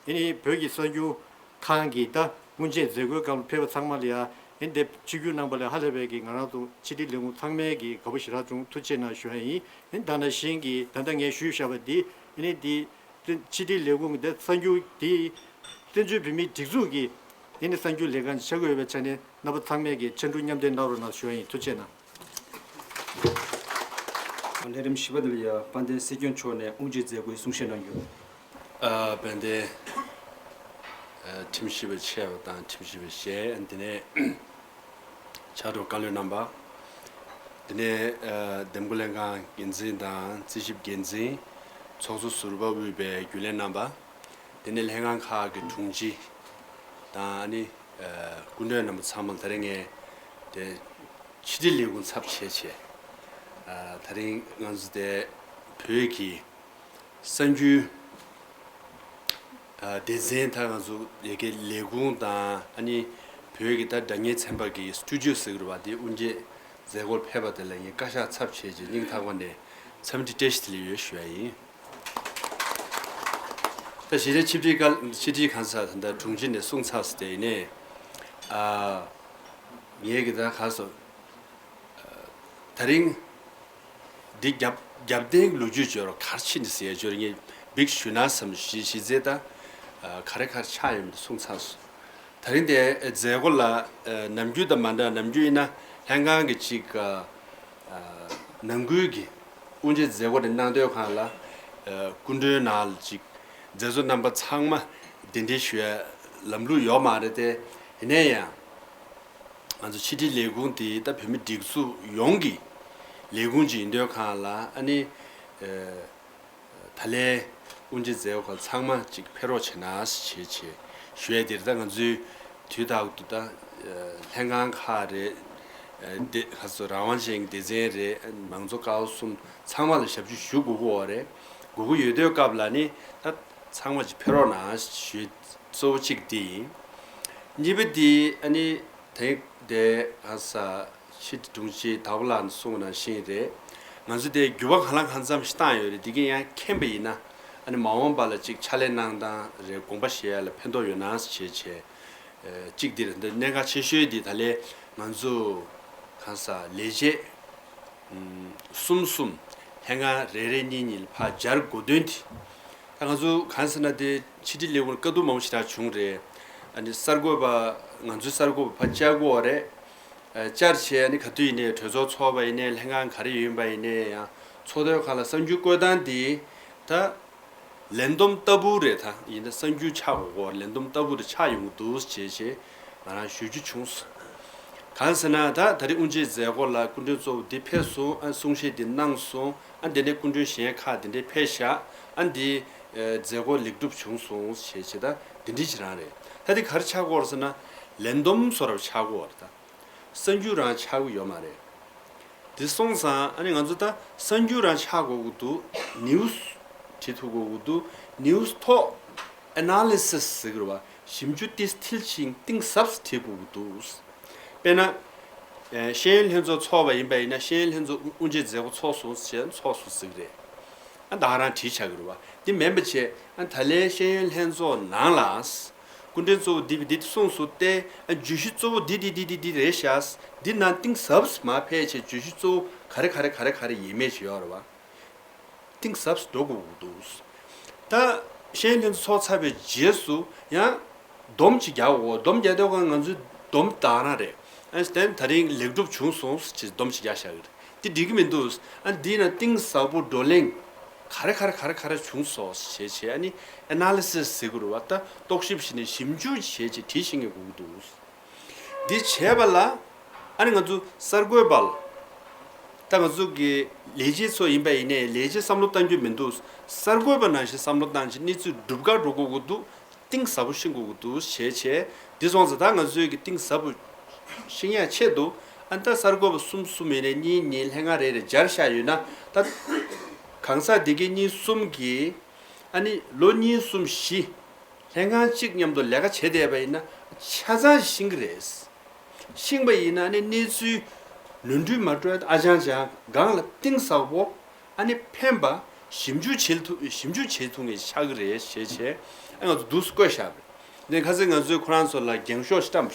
ཨེ་ནི་བོད་ཀྱི་གསར་འགྱུར་ཁང་གི་ད་དབུ་འབྱེད་མཛད་སྒོའི་སྐབས་ལ་ཕེབས་པ་ཚང་མ་ལ་ཡ་ཨེ་འདི་ཆིབས་བསྒྱུར་གནང་པ་ལ་ཧ་ལས་པའི་གི་ང་རང་ཚོ་ཕྱི་དྲིལ་ལས་ཁུངས་ཚང་མས་གི་དགའ་པོ་ཞེ་དྲག་བྱུང་། ཐུགས་རྗེ་གནང་ཞུ་ཡ་ཡིན། ཨེ་ད་ནང་བཞིན་གི་ད་ལྟ་ངས་ཞུས་བཞག་པ་འདི་ཨེ་ནི་འདི་ཕྱི་དྲིལ་ལས་ཁུངས་འདི་གསར་འགྱུར་འདི་བཙན་བྱོལ་བོད་མིའི་སྒྲིག་འཛུགས་ཀྱི་ཨེ་ནི་གསར་འགྱུར་ལས་ཁང་ཆགས་ཀྱི་ཡོད་པའི་ཆ་ནས་རྣམ་པ་ཚང་མས་ཀྱི་ཕྱར་གྲུ་མཉམ་འདེགས་གནང་རོགས་གནང་ཞུ་ཡ་ཡིན། ཐུགས་རྗེ་གནང་། ལས་རིམ་བཞི་པ་དེ་ལ་ཡ་དཔལ་ལྡན་སྲིད་སྐྱོང་མཆོག་ནས་དབུ་འབྱེད་མཛད་སྒོའི་གསུང་བཤད་གནང་རྒྱུ། ཨ་དཔལ་ལྡན་ཨ་ཁྲིམས་ཞིབ་པ་ཆེ་བ་དང་ཁྲིམས་ཞིབ་པ་ཞེས་དེ་ནས་ཕྱག་རོགས་བཀའ་བློན་རྣམ་པ། དེ་ནས་ཨ་འདེམས་བསྐོ་ལྷན་ཁང་འགན་འཛིན་དང་རྩིས་ཞིབ་འགན་འཛིན། ཚོགས་གཙོ་ཟུར་པ་དབུས་པའི་རྒྱུན་ལས་རྣམ་པ། དེ་ནས་ལྷན་ཁང་ཁག་གི་དྲུང་ཆེ་དང་ཨ་ནི་ཨ་སྐུ་མགྲོན་རྣམ་པ་ཚང་མ་ལ་ད་རིང་ངས་དེ་ཕྱི་དྲིལ་ལས་ཁུངས་ཚབ་བྱས་བྱས་ཨ་ད་རིང་ང་ཚོ་དེ་བོད་ཀྱི་གསར་འགྱུར་ཨ་སྡེ་ཚན་ད་ང་ཚོ་ཡ་གི་ལས་ཁུངས་དང་ཨ་ནི་བོད་ཀྱི་ད་སྒྲ་བརྙན་ཚན་པ་གི་སི་ཊུ་ཌི་ཡོ་ཟེར་གྱི་རེད་པ། དེ་དབུ་འབྱེད་མཛད་སྒོར་ཕེབས་པ་དེ་ལ་ངས་བཀའ་ཤག་ཚབ་བྱས་བྱས་སྙིང་ཐག་པ་ནས་འཚམས་འདྲི་བཀྲ་ཤིས་བདེ་ལེགས་ཡོད་ཞུ་ཡ་ཡིན། ད་གཞིས་བྱེས་ཆིག་སྒྲིལ་སྐབས་ཆིག་སྒྲིལ་གང་ཟེར་ད་ལྟ་དྲུང་ཆེ་ནས་གསུངས་ཚར་ཟེར་དེ་ཡིན་ནའི་ཨ་ངས་གི་ད་ག་སོ་ད་རིང་འདི་རྒྱབ་རྒྱབ་རྟེན་ལོ་རྒྱུས་སྦྱོར་གར་ཕྱིན་ནས་ཟེར་ཡ་སྦྱོར་ངས་འབིགས་ཞུ་ན་བསམ་ཞི་ཞི་རྩེ་ད་ག་རེ་གར་ཆགས་ཡོད་མེད་གསུངས་ཚར་སོང་། ད་རིང་དེ་མཛད་སྒོ་ལ་ནམ་རྒྱུན་དང་མ་འདྲ། ནམ་རྒྱུན་ཡིན་ན་ལྷན་ཁང་གི་ཅིག་ནང་ཁུལ་གྱི་དབུ་འབྱེད་མཛད་སྒོ་དེ་གནང་སྡོད་ཁང་ལ་སྐུ་མགྲོན་ནང་ལ་ཅིག་མཛད་གཙོ་རྣམ་པ་ཚང་མ་གདན་འདྲེན་ཞུ་ཡ་ལམ་ལུགས་ཡོད་མ་རེད་དེ། ཡིན་ན་ཡང་ང་ཚོ་ཕྱི་དྲིལ་ལས་ཁུངས་དེ་ད་བོད་མི་སྒྲིག་འཛུགས་ཡོངས་ཀྱི་ལས་ཁུངས་ཅིག་ཡིན་སྡོད་ཁང་ལ་ཨ་ནི་ད་ལན་དབུ་འབྱེད་མཛད་སྒོ་ཚང་མ་ཅིག་ཕེབས་རོགས་བྱེད་ན་ཞེས་བྱས་ཞུ་ཡས་དེ་རེད། ད་ང་ཚོའི་དུས་རྟག་ཏུ་ད་ལྷན་ཁང་ཁག་རེད། དེ་ཁ་སོ་རང་དབང་ཅན་གྱི་སྡེ་ཚན་རེད། མང་གཙོ་ཀ་བ་གསུམ་ཚང་མ་ལ་ཞབས་ཞུ་ཞུ་དགོས་ཀྱི་ཡོད་རེད། དགོས་ཀྱི་ཡོད་དུས་སྐབས་ལ་ནི་ད་ཚང་མ་ཅིག་ཕེབས་རོགས་གནང་ཞུ་གཙོ་བོ་གཅིག་དེ་ཡིན། གཉིས་པ་དེ་ཨ་ནི་དེ་དེ་ཨ་ས་ཕྱི་དྲུང་ཆེ་དྭགས་པོ་ལགས་གསུངས་ནང་བཞིན་རེད། ང་ཚོ་དེ་འགྱུར་བ་གང་ལ་གང་འཚམ་ཞིག་བཏང་ཡོད་རེད། དེ་གིན་ཡང་མཁྱེན་པ་ཡིན་ན་ཨ་ནི་མ་འོངས་པ་ལ་ཅིག་ཕྱག་ལས་གནང་སྟངས་རེད། དགོངས་པ་བཞེས་ཡ་ལ་ཕན་ཐོགས་ཡོད་ན་ཞེས་བྱས་གཅིག་དེ་རེད། འདི་གནད་འགག་ཆེ་ཤོས་དེ་ད་ལན་ང་ཚོ་གང་ས་ལས་བྱེད་གསུམ་གསུམ་ལྷན་ཁང་རེ་རེ་གཉིས་གཉིས་ལ་ཕར་སྦྱར་དགོས་དོན་དེ། ད་ང་ཚོ་གང་ཟེར་ན་དེ་ཕྱི་དྲིལ་ལས་ཁུངས་ལ་དཀའ་སྡུག་མང་པོ་ཞེ་དྲག་བྱུང་རེད། ཨ་ནི་གསར་འགོད་པ་ང་ཚོའི་གསར་འགོད་པ་ཕར་བཅར་དགོས་པ་རེད། ཨ་བཅར་བྱས་ཨ་ནི་ག་དུས་ཡིན་ནའི་གྲོས་ཚོགས་ཚོགས་པ་ཡིན་ནའི་ལྷན་ཁང་ག་རེ་ཡིན་པ་ཡིན་ནའི་ཡང་ཚོགས་དུས་སྒང་ལ་གསར་འགྱུར་བཀོད་སྟངས་དེ་ད་ལས་བསྡོམས་ལྟ་བུ་རེད། ད་ཡིན་ན་གསར་འགྱུར་ཆགས་དགོས་ཀྱི་ཡོད་རེད། ལས་བསྡོམས་ལྟ་བུ་རེ་ཆགས་ཡོང་གི་འདུག་ཅེས་ཅེས་ང་རང་ཞུ་རྒྱུ་བྱུང་སོང་། གང་ཟེར་ན་ད་ད་རེས་དབུ་འབྱེད་མཛད་སྒོ་ལ་སྐུ་མགྲོན་གཙོ་བོ་འདི་ཕེབས་སོང་། ཨ་གསུང་བཤད་འདི་གནང་སོང་། ཨ་འདི་ནས་སྐུ་མགྲོན་གཞན་ཁག་འདི་འདྲས་ཕེབས་ཤག་ཨ་འདི་ཨ་མཛད་སྒོ་ལེགས་གྲུབ་བྱུང་སོང་ཞེས་བྱས་ད་འདི་འདྲས་ཅིག་རང་རེད། ད་འདི་ག་རེ་ཆགས་ཀྱི་ཡོད་རེད་ཟེར་ན་ལས་བསྡོམས་བཟོ་འདྲ་ཆགས་ཀྱི་ཡོད་རེད། ད་གསར་འགྱུར་རང་ཆགས་ཀྱི་ཡོད་མ་རེད། དེ་སོང་ཙང་ཨ་ནི་ང་ཚོ་ད་གསར་འགྱུར་རང་ཆགས་དགོས་ཀྱི་འདུག་ནིའུ་སི་བྲིས་ཐུབ་དགོས་ཀྱི་འདུག་ནིའུ་སི་ཐོག་ཨེ་ན་ལི་སི་སི་ཟེར་གྱི་རེད་བ། ཞིབ་འཇུག་ཏིས་མཐིལ་ཕྱིན་གཏིང་ཟབ་ཙམ་བྲིས་དགོས་ཀྱི་འདུག་དཔེར་ན། ཨེ་ཤེས་ཡོན་ལྷན་ཚོགས་ཚོགས་པ་ཡིན་པ་ཡིན་ན་ཤེས་ཡོན་ལྷན་ཚོགས་དབུ་འབྱེད་མཛད་སྒོ་ཚོགས་སོང་ཟེར་ཚོགས་སོང་ཟེར་གྱི་རེད། ཨ་ད་ག་རང་བྲིས་བཞག་གི་རེད་བ། དེ་མིན་པ་བྱས་ཨ་ད་ལན་ཤེས་ཡོན་ལྷན་ཚོགས་ནང་ལ། སྐུ་མགྲོན་གཙོ་བོ་འདི་འདི་གསུངས་སོང་སྟེ། ཨ་བརྗོད་གཞི་གཙོ་བོ་འདི་འདི་འདི་འདི་འདི་རེད་ཤག་འདི་ནང་གཏིང་ཟབ་ཙམ་མར་ཕེབས་བྱས་བརྗོད་གཞི་གཙོ་བོ་ག་རེ་ག་རེ་ག་རེ་ག་རེ་ཡིན་མེད་ཅིག་ཡོད་རེད་བ། གཏིང་ཟབ་ཙམ་འགྲོ་དགོས་ཀྱི་འདུག་ད་ཤེས་ཡོན་ལྷན་ཚོགས་ཚོགས་ཚར་བའི་རྗེས་སུ་ཡང་སྡོམ་ཅིག་རྒྱག་དགོས། སྡོམ་རྒྱག་དུས་ང་ཚོའི་སྡོམ་ད་ག་རང་རེད། ཨ་ནི་དེ་ད་རིང་ལེགས་གྲུབ་བྱུང་སོང་ཅེས་སྡོམ་ཞིག་རྒྱག་བཞག་གི་རེད། དེ་འགྲིག་གི་མི་འདུག་ཨ་ནི་དེ་ཡིན་ན་གཏིང་ཟབ་པོ་བགྲོ་གླེང་ག་རེ་ག་རེ་ག་རེ་ག་རེ་བྱུང་སོང་ཞེས་བྱས། ཨ་ནི་ཨེ་ན་ལི་སིས་ཟེར་དགོས་རེད་བ། ད་རྟོག་ཞིབ་བྱས་ནས་ཞིབ་འཇུག་བྱས་བྱས་བྲིས་ཤེས་མཁན་དགོས་ཀྱི་འདུག་འདི་བྱས་པ་ལ་ཨ་ནི་ང་ཚོ་གསར་འགོད་པ་ལ། ད་ང་ཚོ་གི་ལས་བྱེད་ཚོ་ཡིན་པ་ཡིན་ནའི་ལས་བྱེད་བསམ་བློ་གཏང་རྒྱུ་མི་འདུག་གསར་འགོད་པ་ནང་བཞིན་བསམ་བློ་བཏང་བྱས་གནས་ཚུལ་སྒྲུབ་གར་འགྲོ་དགོས་ཀྱི་འདུག་གཏིང་ཟབ་པོ་ཤེས་དགོས་ཀྱི་འདུག་ཞེས་བྱས། འདི་སོང་ཙང་ད་ང་ཚོས་ཀྱི་གཏིང་ཟབ་པོ་ཤེས་ཡ་ཆེད་དུ། ཨ་ནི་ད་གསར་འགོད་པ་གསུམ་གསུམ་ཡིན་ནའི་གཉིས་གཉིས་ལྷན་ཁང་རེ་རེ་སྦྱར་བཞག་ཡོད་ན། ད་གང་ཟག་འདི་གའི་གཉིས་གསུམ་གྱིས་ཨ་ནི་ལོ་གཉིས་གསུམ་བཞི་ལྷན་ཁང་གཅིག་མཉམ་དུ་ལས་ཀ་བྱེད་བསྡད་པ་ཡིན་ན་ཆ་ཚང་ཤེས་ཀྱི་རེད། ཤེས་པ་ཡིན་ན་ནི་གནས་ཚུལ་ནོར་འཁྲུལ་མ་འགྲོ་ཡ་ཨ་ཅང་ཅང་སྒང་ལ་གཏིང་ཟབ་པོ་ཨ་ནི་ཕན་པ་ཞིབ་འཇུག་བྱེད་ཐུབ། ཞིབ་འཇུག་བྱེད་ཐུབ་མཁན་ཆགས་ཀྱི་རེད་ཞེས་བྱས། ཨ་ང་ཚོ་འདུག་སེ་བཀོད་བཞག་པ་རེད། དེ་ཁ་སང་ང་ཚོས་ཁོ་རང་ཚོ་ལ་འགེངས་ཤོག་བཀྲམ།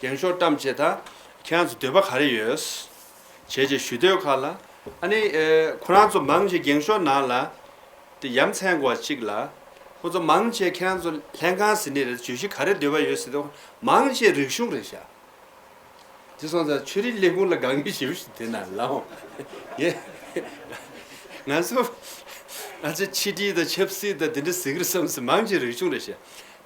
འགེངས་ཤོག་བཀྲམ་བྱས། ད་ཁྱེད་རང་ཚོ་འདོད་པ་ག་རེ་ཡོད་བྱས་བྱས་ཞུ་འདོད་ཁག་ལ། ཨ་ནི་ཨེ་ཁོ་རང་ཚོ་མང་ཆེ་འགེངས་ཤོག་ནང་ལ་དེ་ཡ་མཚན་དགོས་པ་གཅིག་ལ། ཁོ་ཚོ་མང་ཆེ་ཁྱེད་རང་ཚོ་ལྷན་ཁང་ཟེར་ནི་རེད། བརྗོད་གཞི་ག་རེ་འདོད་པ་ཡོད་ཟེར་དུས་མང་ཆེ་རིག་གཞུང་རེད་ཤག་དེ་སོང་ཙང་ཆོས་རིག་ལས་ཁུངས་ལ་དགའ་མཁན་ཞེ་པོ་ཞིག་དེ་ན་ལའོ། ཡེ། ང་ཚོ་ང་ཚོ་ཕྱི་དྲིལ་དང་ཆབ་སྲིད་དང་དེ་འདྲ་ཟེར་གི་རེད་བསམ་སོང་། མང་ཆེ་རིག་གཞུང་རེད་ཤག་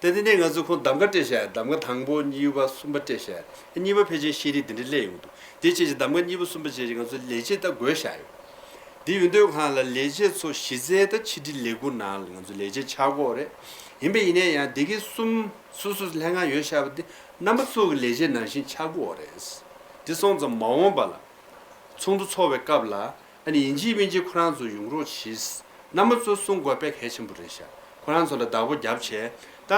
དེ་དེ་ནས་ང་ཚོ་ཁོང་གདམ་ག་སྤྲད་ཤག་གདམ་ག་དང་པོ་གཉིས་པ་གསུམ་པ་སྤྲད་ཤག་གཉིས་པ་ཕལ་ཆེར་ཤེས་རིག་དེ་འདྲ་སླེབས་ཡོང་འདུག་དེ་བྱས་ཀྱི་གདམ་ག་གཉིས་པ་གསུམ་པ་བྱས་ཀྱི་ང་ཚོ་ལས་བྱེད་ད་དགོས་ཤག་ཡོད། དེ་ཡོད་དུས་ཁང་ལ་ལས་བྱེད་ཚོ་གཞི་རྩའི་ད་ཕྱི་དྲིལ་ལས་ཁུངས་ནང་ལ་ང་ཚོ་ལས་བྱེད་ཆགས་ཀྱི་ཡོད་རེད། ཡིན་པ་ཡིན་ན་ཡང་དེ་གའི་གསུམ་སོ་སོ་ལྷན་ཁང་ཡོད་ཤག་པ་དེ་རྣམ་པ་ཚོ་གི་ལས་བྱེད་ནང་བཞིན་ཆགས་ཀྱི་ཡོད་རེད། དེ་སོང་ཙང་མ་འོངས་པ་ལ་ཚོགས་འདུ་ཚོགས་པའི་སྐབས་ལ་ཨ་ནི་ཡིན་གཅིག་མིན་གཅིག་ཁོ་རང་ཚོ་ཡོང་རོགས་གྱིས། རྣམ་པ་ཚོ་གསུང་དགོས་དཔེ་གལ་ཆེན་པོ་རེད་ཤག་ཁོ་རང་ཚོ་ལ་བདག་པོ་རྒྱབ་བྱས། ད་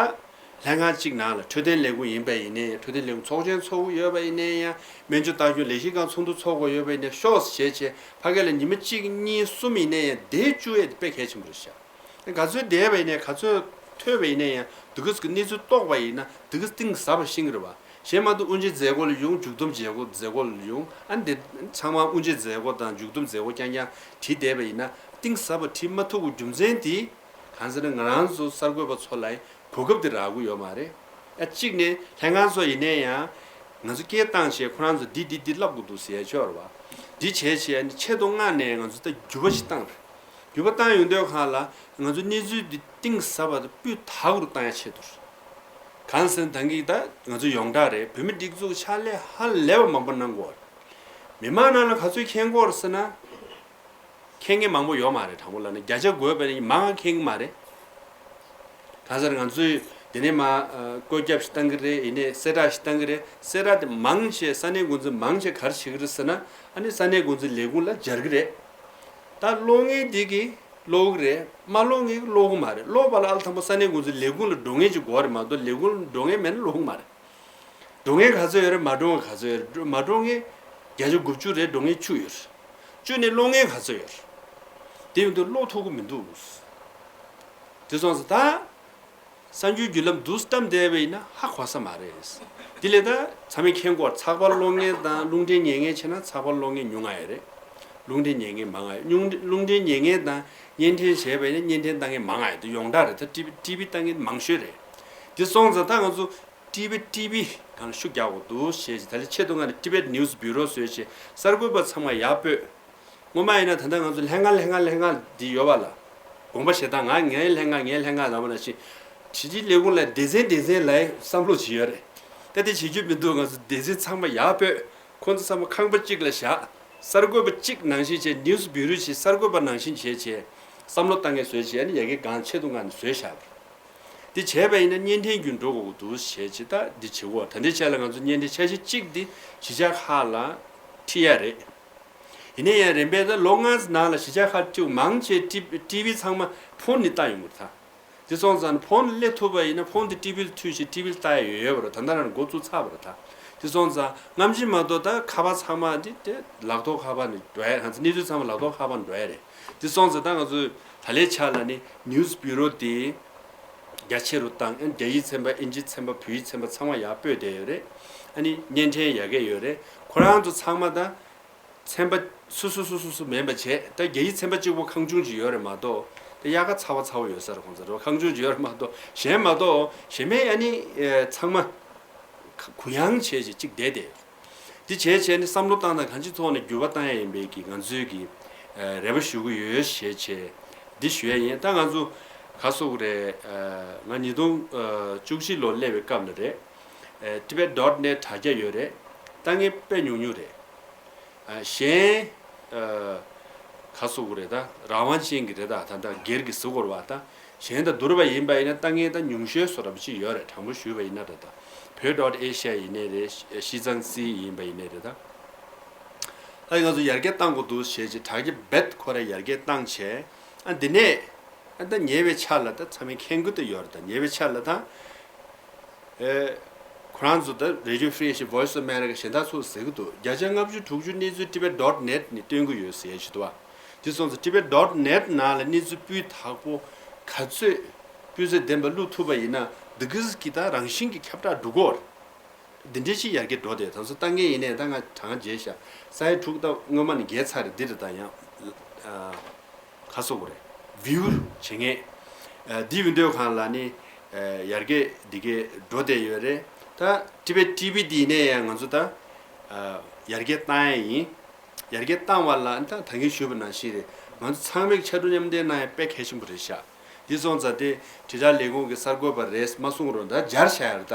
ལྷན་ཁང་གཅིག་ནང་ལ་འཕྲོད་བསྟེན་ལས་ཁུངས་ཡིན་པ་ཡིན་ནའི་འཕྲོད་བསྟེན་ལས་ཁུངས་ཚོགས་ཆེན་ཚོགས་ཀྱི་ཡོད་པ་ཡིན་ནའི་ཡང་སྨན་བཅོས་ལྟ་སྐྱོང་ལས་གཞི་སྒང་ཚོགས་འདུ་ཚོགས་དགོས་ཡོད་པ་ཡིན་ནའི་ཤོག་ཟེར་བྱས་བྱས་ཕ་གི་ལ་ཉི་མ་གཅིག་གཉིས་གསུམ་ཡིན་ནའི་ཡང་བསྡད་བཅུག་ཡས་དེ་དཔེ་གལ་ཆེན་པོ་རེད་ཤག་ག་ཚོད་བསྡད་པ་ཡིན་ནའི་ག་ཚོད་ཐོས་པ་ཡིན་ནའི་ཡང་དེ་ག་ཚོད་ཀྱི་གནས་ཚུལ་རྟོགས་པ་ཡིན་ན་དེ་ག་གཏིང་ཟབ་པ་ཤེས་ཀྱི་རེད་བ། གཞན་མ་གཏོགས་དབུ་འབྱེད་མཛད་སྒོ་ལ་ཡོང་། མཇུག་བསྡོམས་མཛད་སྒོ་མཛད་སྒོ་ལ་ཡོང་། ཨ་འདི་ཚང་མ་དབུ་འབྱེད་མཛད་སྒོ་དང་མཇུག་བསྡོམས་མཛད་སྒོ་རྐྱང་རྐྱང་བྲིས་བསྡད་པ་ཡིན་ན་གཏིང་ཟབ་པ་བྲིས་མ་ཐུབ་པའི་རྒྱུ་མཚན་དེ་གང་ཟེར་ན་ང་རང་ཚོ་གསར་འགོད་པ་ཚོ་ལ་གོ་སྐབས་དེ་རག་གི་ཡོད་མ་རེད། ཨ་གཅིག་ནས་ལྷན་ཁང་ཚོ་ཡིན་ནའི་ཡང་ང་ཚོ་སྐད་བཏང་བྱས་ཁོ་རང་ཚོ་འདི་འདི་འདི་ལབ་དགོས་འདུག་ཟེར་ཡ་ཆོག་རེད་བ། འདི་བྱས་བྱས་ནི་ཆེད་དུ་མངགས་ནས་ང་ཚོ་ད་འགྱུར་བ་ཞིག་བཏང་རེད། འགྱུར་བ་བཏང་ཡོང་དུས་སྒང་ལ་ང་ཚོ་གནས་ཚུལ་འདི་གཏིང་ཟབ་པ་དང་སྤུས་དག་པོར་བཏང་ཡ་ཆེད་དུ་རེད། གང་ཟེར་ན་ད་གིན་ད་ང་ཚོ་ཡོངས་གྲགས་རེད། བོད་མི་སྒྲིག་འཛུགས་ཕྱག་ལས་ཧ་ལས་པ་མང་པོ་གནང་གི་ཡོད་རེད། མི་མང་ནང་ལ་ག་ཚོད་མཁྱེན་གྱི་ཡོད་རེད་ཟེར་ན། མཁྱེན་མཁན་མང་པོ་ཡོད་མ་རེད། དྲང་པོ་ལབ་ན་བརྒྱ་ཆ་དགོས་པ་ནི་མང་ང་མཁྱེན་གྱི་མ་རེད། གང་ཟེར་ང་ཚོས་དེ་ནས་མ་ཨ་བཀོད་ཁྱབ་ཞིག་བཏང་གི་རེད། ཡིན་ནའི་གསལ་བསྒྲགས་ཤིག་བཏང་གི་རེད། གསལ་བསྒྲགས་དེ་མང་ཆེ་ས་གནས་འགོ་འཛིན་མང་ཆེ་ག་རེ་བྱེད་ཀྱི་རེད་ཟེར་ན། ཨ་ནི་ས་གནས་འགོ་འཛིན་ལས་ཁུངས་ལ་སྦྱར་གྱི་རེད། ད་ཀློག་མཁན་དེ་གིས་ཀློག་གི་རེད། མ་ཀློག་མཁན་གྱིས་ཀློག་གི་མ་རེད། ཀློག་པ་ལ་ཨ་ལ་དང་པོ་ས་གནས་འགོ་འཛིན་ལས་ཁུངས་ལ་འགྲོ་མཁན་ཅིག་དགོས་རེད་མ་གཏོགས་ལས་ཁུངས་ལ་འགྲོ་མཁན་མེད་ན་ཀློག་གི་མ་རེད། འགྲོ་མཁན་ག་ཚོད་ཡོད་རེད། མ་འགྲོ་མཁན་ག་ཚོད་ཡོད་རེད། མ་འགྲོ་མཁན་བརྒྱ་ཆ་དགུ་བཅུ་རེད། འགྲོ་མཁན་བཅུ་ཡོད་རེད། བཅུ་ནས་ཀློག་མཁན་ག་ཚོད་ཡོད་རེད། དེ་ཡོང་དུས་ཀློག་ཐུབ་ཀྱི་མི་འདུག་དེ་སོང་ཙང་ད་གསར་འགྱུར་བརྒྱུད་ལམ་འདུག་སེ་བཀྲམ་བསྡད་པ་ཡིན་ན་ཧ་གོ་ས་མ་རེད། དེ་ལས་ད་ཚང་མས་མཁྱེན་གྱི་ཡོད་རེད། ཚགས་པར་ཀློག་མཁན་དང་རླུང་འཕྲིན་ཉན་མཁན་བྱས་ན་ཚགས་པར་ཀློག་མཁན་ཉུང་ང་ཡོད་རེད། རླུང་འཕྲིན་ཉན་མཁན་མང་ང་ཡོད། རླུང་རླུང་འཕྲིན་ཉན་མཁན་དང་བརྙན་འཕྲིན་བྱས་པ་ཡིན་ན་བརྙན་འཕྲིན་ལྟ་མཁན་མང་ང་ཡོད། དེ་ཡོངས་གྲགས་རེད། ད་ཊི་ཝི་ཊི་ཝི་ལྟ་མཁན་མང་ཤོས་རེད། དེ་སོང་ཙང་ད་ང་ཚོ་ཊི་ཝི་ཊི་ཝི་སྒང་ལ་ཤུགས་རྒྱག་དགོས་འདུག་ཞེས་ད་ལྟ་ཆེད་དུ་མངགས་ནས་Tibet News Bureau བཟོས་བྱས་གསར་འགོད་པ་ཚང་མ་ཡར་སྤོས། སྔོན་མ་ཡིན་ན་ད་ལྟ་ང་ཚོ་ལྷན་ཁང་ལྷན་ཁང་ལྷན་ཁང་འདི་ཡོད་པ་ལ་དགོངས་པ་བཞེས་སྟངས། ང་ངའི་ལྷན་ཁང་ངའི་ལྷན་ཁང་ལབ་པ་ནང་བཞིན་ཕྱི་དྲིལ་ལས་ཁུངས་ལ་སྡེ་ཚན་སྡེ་ཚན་ལ་བསམ་བློ་ཅིག་ཡོད་རེད། ད་དེ་བྱེད་རྒྱུ་མི་འདུག་ང་ཚོ་སྡེ་ཚན་ཚང་མ་ཡར་སྤོས། ཁོང་ཚོ་ཚང་མ་ཁང་པ་གཅིག་ལ་བཞག་གསར་འགོད་པ་གཅིག་ནང་བཞིན་བྱས། News Bureau བྱས། གསར་འགོད་པ་ནང་བཞིན་བྱས་བྱས་བསམ་བློ་བཏང་མཁན་བཟོས་བྱས། ཨ་ནི་ཡ་གི་སྒང་ཆེད་དུ་མངགས་ནས་བཟོས་བཞག་པ་རེད། འདི་བྱས་པ་ཡིན་ན་བརྙན་འཕྲིན་བརྒྱུད་འགྲོ་དགོས་ཀྱི་འདུག་ཞེས་ཅིག་ད་འདི་བྱེད་དགོས། ད་ལྟའི་ཆ་ལ་ང་ཚོ་བརྙན་འཕྲིན་འཆར་གཞི་གཅིག་འདི་གཞིས་ཆགས་ཁག་ལ་ཁྲིད་ཡ་རེད། ཡིན་ན་ཡང་རིམ་པས་ད་ལོ་ལྔ་ནང་ལ་གཞིས་ཆགས་ཁག་ཁྲིད་མང་ཆེ་ཊི་ཊི་ཝི་ཚང་མ་ཕོན་ནས་ལྟ་ཡོང་གི་རེད་ད། དེ་སོང་ཙང་ཕོན་སླེབས་ཐུབ་པ་ཡིན་ན་ཕོན་དེ་ཊི་ཝི་ལ་མཐུད་བྱས་ཊི་ཝི་ལ་ལྟ་ཡ་ཡོད་ཡོད་པ་རེད། ད་ལྟ་རང་འགོ་བཙུགས་ཚར་བ་རེད་ད། དེ་སོང་ཙང་སྔ་ཕྱི་མ་གཏོགས་ད་ཁ་པར་ཚང་མ་འདི་དེ་ལག་ཐོག་ཁ་པར་ནས་འགྲོ་ཡ། ང་ཚོ་གནས་ཚུལ་ཚང་མ་ལག་ཐོག་ཁ་པར་འགྲོ་ཡ་རེད། དེ་སོང་ཙང་ད་ང་ཚོས་ད་ལྟའི་ཆ་ལ་ནི་News Bureau དེ་རྒྱ་ཆེ་རུ་བཏང་། ཨ་ནི་རྒྱ་ཡིག་ཚན་པ། ཨིན་ཇི་ཚན་པ། བོད་ཡིག་ཚན་པ་ཚང་མ་ཡར་སྤོས་བསྡད་ཡོད་རེད། ཨ་ནི་བརྙན་འཕྲིན་ཡ་གི་ཡོད་རེད། ཁོ་རང་ཚོ་ཚང་མ་ད་ཚན་པ་སོ་སོ་སོ་སོ་སོ་མིན་པ་བྱས། ད་རྒྱ་ཡིག་ཚན་པ་གཅིག་པོ་གང་བྱུང་ཅིག་ཡོད་རེད་མ་གཏོགས། ད་དབྱར་ཁ་ཚ་བ་ཚ་བོ་ཡོད་ས་རེད། ཁོང་ཚོ་རེད་བ། གང་བྱུང་ཅིག་ཡོད་རེད་མ་གཏོགས། གཞན་མ་གཏོགས་གཞན་པའི་ཨ་ནི་ཨེ་ཚང་མ་གུ་ཡངས་བྱས་བྱས་གཅིག་བསྡད་བསྡད་ཡོད། འདི་བྱས་བྱས་ནས་བསམ་བློ་བཏང་དང་གང་ཅིའི་ཐོག་ནས་འགྱུར་བ་བཏང་ཡ་ཡིན་པའི་གི་ང་ཚོའི་གི་རེ་བ་ཞུ་གི་ཡོད་ཞེས་བྱས་འདི་ཞུ་ཡ་ཡིན། ད་ང་ཚོ་ག་སོག་རེད། ང་ཉིས་སྟོང་བཅུ་གཅིག་ལོ་སླེབས་པའི་སྐབས་ལ་རེད། Tibet dot net་དྲ་རྒྱ་ཡོད་རེད། ད་ངས་དཔེ་ཉུང་ཉུང་རེད། གཞན་ག་སོག་རེད། ད་རང་དབང་ཅན་གྱི་རེད། ད་ད་ད་སྒེར་གྱི་ཟེར་དགོས་རེད་བ། ད་གཞན་དང་བསྡུར་བ་ཡིན་པ་ཡིན་ན་ད་ངས་ད་ཉུང་ཤོས་བཟོ་འདྲ་པོ་ཅིག་ཡོད་རེད། དྲང་པོ་ཞུས་པ་ཡིན་ན་རེད། ད་བོད་dot Asia་ཡིན་ནའི་རེད། ཤི་ཙང་སི་ཡིན་པ་ཡིན་ནའི་རེད། ད་ཨ་ང་ཚོ་ཡར་རྒྱས་བཏང་དགོས་འདུག་ཞེས་ཀྱི་དྲ་རྒྱ་རྦད་ཁོ་ར་ཡར་རྒྱས་བཏང་བྱས། ཨ་འདི་ནས་ཨ་ད་ཉེ་བའི་ཆར་ལ་ད་ཚང་མས་མཁྱེན་གྱི་ད་ཡོད་རེད། ད་ཉེ་བའི་ཆར་ལ་ད། ཨེ། ཁོ་རང་ཚོ་ད་Radio Free Asia Voice of America་གཞན་དག་ཚོས་ཟེར་གྱི་འདུག་བརྒྱ་ཆ་ལྔ་བཅུ་དྲུག་ཅུ་གནས་ཚུལ་Tibet dot net་ནས་སྟོན་གྱི་ཡོད་ཟེར་ཞུ་འདུག་བ། དེ་སོང་ཙང་Tibet dot net་ནང་ལ་གནས་ཚུལ་སྤུས་དག་པོ་ག་ཚོད་སྤུས་ཚད་ལྡན་པ་བླུག་ཐུབ་པ་ཡིན་ན་འདི་གིས་ཀྱི་ད་རང་བཞིན་གྱི་ཁྱབ་བསྒྲགས་འགྲོ་གི་ཡོད་རེད། འདི་འདྲའི་ཅིག་ཡར་རྒྱས་འགྲོ་བསྡད། ད་ཚོ་ལྟ་མཁན་ཡིན་ནའི་ད་ང་གྲངས་བརྗེད་ཤག་ས་ཡ་དྲུག་ད་སྔོན་མ་ནས་བརྒལ་ཚར་རེད། འདི་རེད། ད་ཡང་ཨ། ག་སོག་རེད། view་བྱེད་མཁན། ཨ་འདི་ཡིན་དུས་གང་ལ་ནི་ཨ་ཡར་རྒྱས་འདི་གས་འགྲོ་བསྡད་ཡོད་རེད། ད་Tibet T V་འདི་ཡིན་ནའི་ཡང་ང་ཚོ་ད་ཨ་ཡར་རྒྱས་བཏང་ཡ་ཡིན། ཡར་རྒྱས་བཏང་བ་ལ་ད་ད་གིན་ཞུས་པ་ནང་བཞིན་རེད། ང་ཚོ་ཚང་མས་ཕྱར་གྲུ་མཉམ་འདེགས་གནང་ཡ་དཔེ་གལ་ཆེན་པོ་རེད་ཤག་འདི་སོང་ཙང་དེ་དྲིལ་བསྒྲགས་ལས་ཁུངས་ཀྱི་གསར་འགོད་པ་རེད་མ་གསུང་རུང་ད་སྦྱར་བཞག་ཡ་རེད། ད་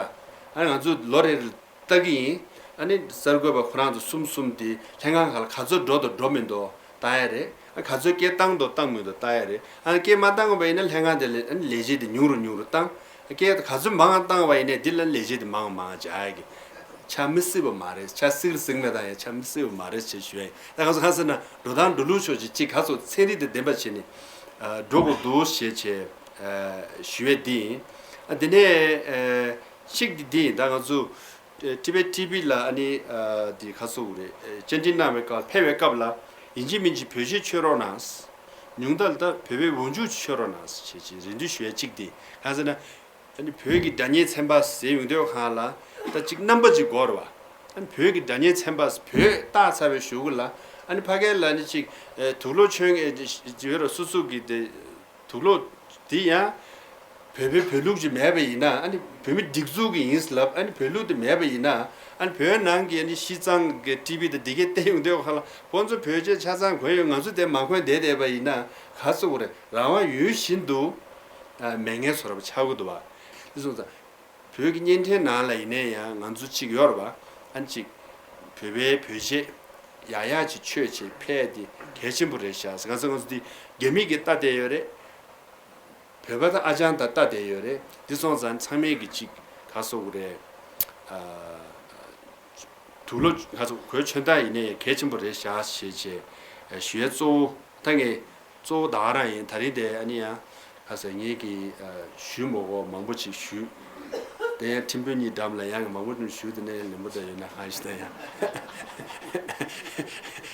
ཨ་ང་ཚོ་ལོ་རེ་རེ་ལྟ་གི་ཡིན། ཨ་ནི་གསར་འགོད་པ་ཁོ་རང་ཚོ་གསུམ་གསུམ་དེ་ལྷན་ཁང་ཁག་ལ་ག་ཚོད་འགྲོ་དང་འགྲོ་མི་འདུག་ལྟ་ཡ་རེད། ཨ་ག་ཚོད་སྐད་བཏང་དང་བཏང་མི་འདུག་ལྟ་ཡ་རེད། ཨ་སྐད་མ་བཏང་བ་ཡིན་ན་ལྷན་ཁང་དེ་ལ་ཨ་ནི་ལས་བྱེད་དེ་ཉུང་རུ་ཉུང་རུ་བཏང་། ཨ་སྐད་ག་ཚོད་མང་བ་བཏང་བ་ཡིན་ནའི་འདི་ལ་ལས་བྱེད་དེ་མང་བ་མང་བ་བྱ་ཡ་གི་ཆ་མི་སྲིད་པ་མ་རེད། ཆ་སྲིད་རེད་ཟེར་མེད་ད་ཡང་ཆ་མི་སྲིད་པ་མ་རེད་ཅེས་ཞུ་ཡ་ཡིན། ད་ག་ཚོད་ག་ཟེར་ན་འགྲོ་སྟངས་འགྲོ་ལུགས་ཕྱོགས་ཀྱི་གཅིག་ག་ཚོད་ཚན་རིག་དང་ལྡན་པ་བྱས་ནས་ཨ་འགྲོ་དགོས་འདུག་ཞེས་བྱས་ཨ་ཞུ་ཡ་འདི་ཡིན། ཨ་དེ་ནས་ཨ་གཅིག་འདི་འདི་ཡིན། ད་ང་ཚོ། Tibet T V་ལ་ཨ་ནི་ཨ་དེ་ག་སོག་རེད། ཨེ་བཅར་འདྲི་གནང་བའི་སྐབས་ཕེབས་པའི་སྐབས་ལ་ཡིན་གཅིག་མིན་གཅིག་བོད་གཞས་མཆོད་རོགས་གནང་། ཉུང་མཐའ་ལ་ད་བོད་པའི་འོག་འཇུག་ཅིག་མཆོད་རོགས་གནང་ཞེས་ཅིག་རེ་འདུན་ཞུ་ཡ་གཅིག་དེ་གང་ཟེར་ན། ཨ་ནི་བོད་ཀྱི་སྒྲ་སྙན་ཚན་པ་ཟེར་ཡོང་དུས་གང་ལ་ད་ཅིག་རྣམ་པ་ཅིག་དགོས་རེད་བ། ཨ་ནི་བོད་ཀྱི་སྒྲ་སྙན་ཚན་པ་བོད་བཏགས་ཚར་བའི་གཞུག་གུ་ལ་ཨ་ནི་ཕ་གི་ལ་ནི་ཅིག་ཨེ་དུག་ལོག་མཆོད་མཁན་ཡོད་རེད། སོ་སོ་གི་དེ། དུག་ལོག་འདི་ཡང་བོད་པའི་བོད་ལུགས་ཅིག་མེད་པ་ཡིན་ན། ཨ་ནི་བོད་མི་སྒྲིག་འཛུགས་ཀྱི་ཡིན་ལབ། ཨ་ནི་བོད་ལུགས་དེ་མེད་པ་ཡིན་ན། ཨ་ནི་བོད་ནང་གི་ཨ་ནི་ཤི་ཙང་གི་ཊི་ཝི་དང་འདི་གའི་བལྟས་ཡོང་དུས་ཁ་ལ་ཁོང་ཚོ་བོད་ཆས་ཆ་ཚང་གོན་ཡོད། ང་ཚོ་དེ་མ་གོན་བསྡད་བསྡད་པ་ཡིན་ན་ག་ཚོད་རེད། རང་དབང་ཡོད་བཞིན་དུ་ཨ་མེད་མཁན་བཟོ་འདྲ་པོ་ཆགས་ཀྱི་འདུག་བ། དེ་སོང་ཙང་། བོད་ཀྱི་བརྙན་འཕྲིན་ནང་ལ་ཡིན་ནའི་ཡང་ང་ཚོ་གཅིག་ཡོད་རེད་བ། ཨ་ནི་གཅིག་བོད་པའི་བོད་གཞས་ཡག་ཡག་ཅིག་མཆོད་ཅིག་ཕེབས་དེ་གལ་ཆེན་པོ་རེད་ཤག་གང་ཟེར་ང་ཚོ་འདི་རྒྱ་མི་གིས་ལྟ་བསྡད་ཡོད་རེད། བོད་པ་དང་ཨ་ཅང་དང་ལྟ་བསྡད་ཡོད་རེད། འདི་སོང་ཙང་ཚང་མས་ཀྱི་གཅིག་ག་སོག་རེད། ཨ་དུག་ལོག་ག་སོག་གོས་ཆོན་ཐག་ཡིན་ནའི་ཡང་གལ་ཆེན་པོ་རེད་ཤག་ཞེས་བྱས་ཞུ་ཡ་གཙོ་བོ་ད་ངས། གཙོ་བོ་ད་ག་རང་ཡིན། ད་རིང་དེ་ཨ་ནི་ཡང་ཁ་སང་ངེད་ཀྱིས་ཨ་ཞུས་མ་དགོས་མང་པོ་ཅིག་ཞུས། དེ་ཡང་ཁྲིམས་དཔོན་གཉིས་འགྲམ་ལ་ཡང་མང་པོ་ཅིག་ཞུས། དེ་ནས་ལན་པོ་ད་ཡོད་ན་ཧང་ཞིག་ད་ཡང་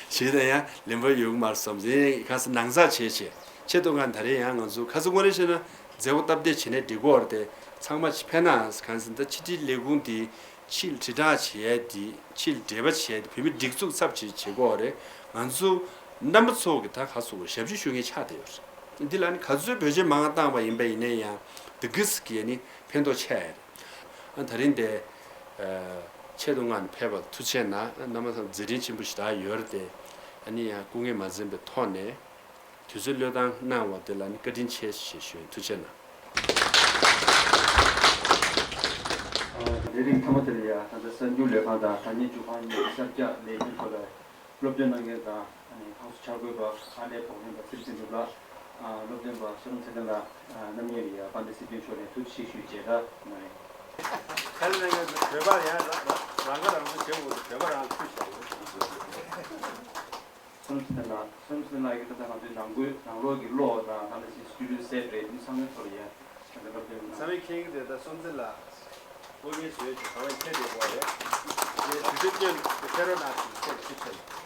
ཞུས་ད་ཡང་ལན་པོ་ཡོད་མ་རེད་བསམ་ཟིན། ཁ་སང་ནང་ཚགས་བྱས་བྱས་ཆེད་དུ་ང་ད་རིང་ཡང་ང་ཚོ་ཁ་སང་དངོས་གནས་བཤད་ན་མཛད་སྒོ་སྟབས་བདེ་བྱས་ནས་འགྲིག་གོ་རེད། དེ་ཚང་མ་ཕན་ན་གང་ཟིན་ད་ཕྱི་དྲིལ་ལས་ཁུངས་དེ། ཕྱིར་དྲིལ་བསྒྲགས་བྱེད་ཡས་དེ། ཕྱིར་འབྲེལ་བ་བྱེད་ཡས་དེ་བོད་མི་སྒྲིག་འཛུགས་ཚབ་བྱེད་བྱེད་དགོས་རེད། ང་ཚོ་རྣམ་པ་ཚོ་གི་ད་ག་ཚོད་ཞབས་ཕྱི་ཞུ་མཁན་ཆགས་བསྡད་ཡོད་རེད། འདི་ལ་ནི་ག་ཚོད་བོད་ཆས་མང་བ་བཏང་བ་ཡིན་པ་ཡིན་ན་ཡང་དེ་གིས་ཀྱི་ནི་ཕན་ཐོགས་ཆེ་ཡ་རེད། ཨ་ད་རིང་དེ་ཆེད་དུ་མངགས་ནས་ཕེབས་པར་ཐུགས་རྗེ་གནང་། རྣམ་པ་ཚོ་མཛད་འཕྲིན་ཆེན་པོ་ཞིག་ད་ཡོད་རེད་དེ། ཨ་ནི་ཡང་སྐུ་ངལ་མ་འཛེམས་པའི་ཐོག་ནས། དུས་ཚོད་བློས་བཏང་གནང་བ་དེ་ལ་ནི་བཀའ་དྲིན་ཆེ་ཞེས་ཞུ་ཡིན། ཐུགས་རྗེ་གནང་། ལས་རིམ་མཐའ་མ་དེ་ལ་ཡང་ད་ལྟ་གསར་འགྱུར་ལས་ཁང་དང་དྲ་བརྙན་བརྒྱུད་ཁང་གཉིས་ཀྱི་གསར་རྒྱག་ལས་འགུལ་ཁག་ལ་སློབ་སྟོན་གནང་མཁན་དང་ཁོང་ཚོ་འཆར་འགོད་པ་ཨ་ལས་བོགས་ལེན་པ་སྲིད་འཛིན་གྲུབ་ལགས། སློབ་སྟོན་པ་བསོད་ནམས་ཚེ་བརྟན་ལགས། རྣམ་གཉིས་ལ་ཡང་དཔལ་ལྡན་སྲིད་སྐྱོང་མཆོག་ནས་ཐུགས་རྗེ་ཆེ་ཞུ་མཇལ་དར་གནང་ཡོད། ཁ་ལས་ལངས་ཡོད་པའི་བོད་པ་ཡང་རང་ཁ་རང་གསོ་བྱེད་དགོས་འདུག་བོད་པ་རང་ལ་ཐུགས་བཞག་ཡོད། སོམ་སི་ལ་སོམ་སི་ལ་ཡི་གེ་ད་ལྟ་ང་ཚོའི་ནང་ཁུལ་ནང་ལོགས་ཀྱི་གློག་དང་ད་ལྟ་སི་སི་ཊི་ཌི་ཡོ་སེ་ཊི་རེད། འདི་ཚང་མའི་ཐོག་ལ་ཡ་ད་ལྟ་སློབ་སྟོན་ཚང་མས་མཁྱེན་གྱི་རེད། ད་སོམ་སི་ལ་ཨོ་ཡེ་ཞུ་ཡ་ཅིག་གང་ལ་ཁྱེད་དེ་གོ་རེད། ངས་དུས་ཚོད་སྐྱོན་དེ་ཕེ་རོ་ན་ཞིག་ཁྱེད་ཁྱེད་ཁྱེད།